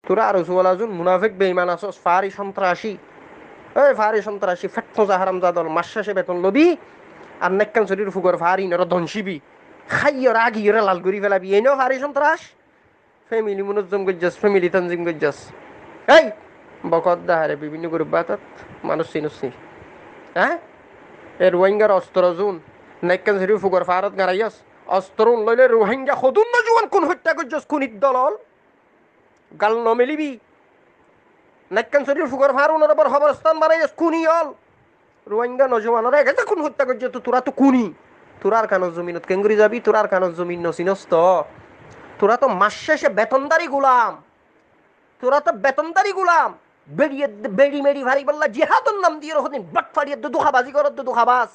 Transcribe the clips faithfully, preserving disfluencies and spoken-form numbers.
Tura Arsu wala zun munafek beiman asós, fari sontrasi. Ei fari sontrasi, fet foza haramzada ól, mas cece beton lobi, ar Naikkan Sorir fugor fari inore don cibi. Háiyore agiyore lal gori felabi, ei no fari sontras. Femili munozom goijjós, femili tanzim goijjós. Ei, bokot de hare bibinno gurup batot manúc sinós ni. Há? E Ruáingar ostoro zun, Naikkan Sorir fugor farot garaiyós, ostoro un loile Ruáinga hodún nojuwan kun hoitta goijjós, kun iddolol. Gal no melibi. Naikkan Sorir fugor far unore bor hoborostan banaiyós, kuni ól. Ruáinga nojuwanore ek ekzon kun hoitta goijjós, to tura to kuni. Tura Arkanor zominot kengori zabi, tura Arkanor zomin no sinós to. Tura to mas cece betondari gulam. Tura to betondari gulam. Beçi edde, beçi meçi fariballa jihador nam diyore hodin batfari edde dukabazi gorodde dukabaz.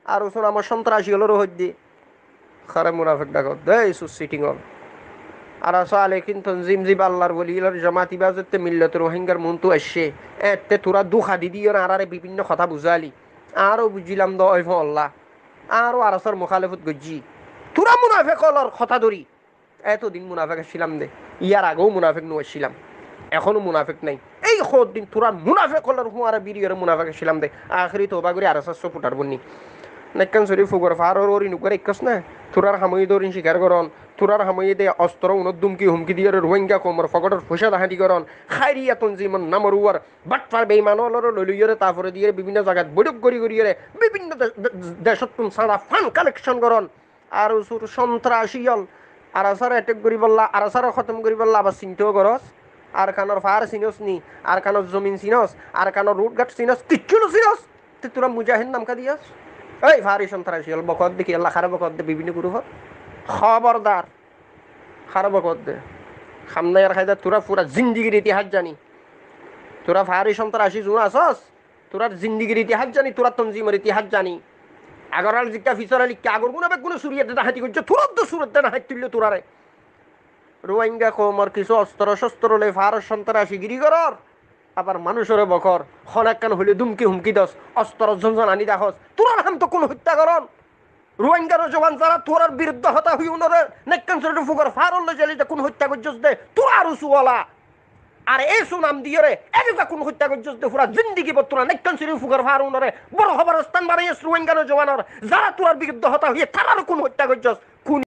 Arsu namor sontrasi ólore hoidde. Hare munafek dakot de, ei sus siting ól. Arsu alekin tanzim zib Allar woli ólor jamaat iba zette millote Ruáingar muntu aiccé. Ette tura duka di diyore arare bibinno hotá buzaili. Aró buzilam de ói folla. Aró Arsur mukalefot goijjí. Tura munafek ólor hotá dori. Eto din munafek accílam de. Iyar ageó munafek no accílam. Ehóno munafek nai. Ei hoddin turar munafek ólor fuañra biriyore munafek accílam de. Ahéri touba gori Arsur suputar bonni. Naikkan Sorir fugor faror orin uggwá raikkós na. Turar ham óiye de orin cikar goron. Turar ham óiye de ostoro unor dumki humki diyore Ruáinga koumor fokotor foisa daháti goron. Háiriya tanzimor namor uore batfar beiman ólore loi loiyore, tarfore diyore bibinno zagat boitok gori goriyore bibinno de-, de-, decottún sañra fan kalekcon goron. Arsur sontrasi ól, Arsure etek goribolla, Arsure hotom goribolla abar sinta gorós. Arkanor far sinós ni, Arkanor zomin sinós, Arkanor rud gat sinós, kiccú no sinós. Te tura mujahid nam kiyá diyós? Ei fari sontrasi ól, bokot de kiyólla, hare bokot de bibinno gurupot? Hobordar. Hare bokot de? Ham nai ar háida, tura fura zindigir itihas zani. Tura fari sontrasi zun asós, turar zindigir itihas zani, turar tanzimor itihas zani. Agor ar zikka fisor ar likka, agor guna beggune suri edde daháti goijjé, turar de suri edde daháti tuillo turare. Ruáinga koumor kissú ostoro costoro loi faro sontrasi giri goror. Abar manúcore bokor, hon ekkán hoile dumki humki dos, ostoro zonzonani dahós. Turar ham to kun hoitta goron. Ruáinga nojuwan zara turar birudde hotá hoiye unore Naikkan Sorir fugor farot loi zaili de kun hoitta goijjós de, tura Arsu wala. Ar e sunam diyore, etuka kun hoitta goijjós de, fura zindigi bottura Naikkan Sorir fugor far unore boro hoborostan banaiyós Ruáinga nojuwanor, zara turar birudde hotá hoiye tarare kun hoitta goijjós.